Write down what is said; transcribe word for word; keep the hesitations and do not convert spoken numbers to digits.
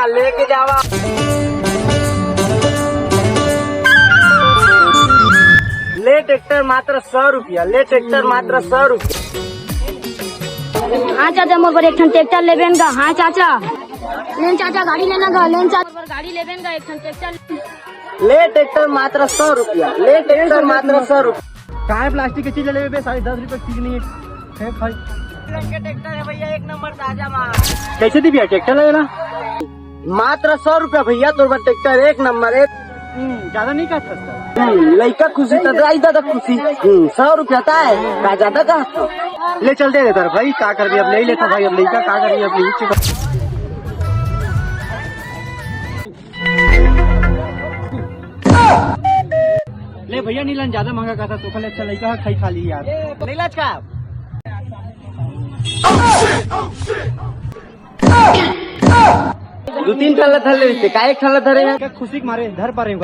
लेके जावा। ले ट्रैक्टर मात्र सौ रुपया, ले ट्रैक्टर मात्र सौ रुपया। हाँ चाचा, मोर बर एक ठन ट्रैक्टर लेबेन गा। हाँ चाचा, लेन चाचा, गाड़ी लेना गा, लेन चाचा, मोर बर गाड़ी लेबेन गा, एक ठन ट्रैक्टर। ले ट्रैक्टर मात्र सौ रुपया, ले ट्रैक्टर मात्र सौ रुपया। काय प्लास्टिक के चीज ले लेबे, साढ़े दस रुपया के चीज नहीं है। फेंक भाई। रंग के ट्रैक्टर है भैया, एक नंबर ताजा माल। कैसे दी भैया ट्रैक्टर लेना? मात्र सौ रुपया भैया, तोर बर ट्रैक्टर एक नंबर एक। हम्म, ज्यादा नहीं कहत हस। हम्म, लइका खुशी त दाई दादा खुशी। हम्म, सौ रुपया त है, का ज्यादा कहत हस? ले चल दे दे तार भाई, का करबे अब, ले लेता भाई, अब लइका का करबे अब, ले चल। ले भैया, नीलन ज्यादा महंगा कहत हस, ओखर ले अच्छा लइका ह खाई खा ली यार। ले लाज का? दू तीन ठन ला धर ले रहिते, का एक ठन ला धरे हैं? का खुशी के मारे धर पा रहे हो?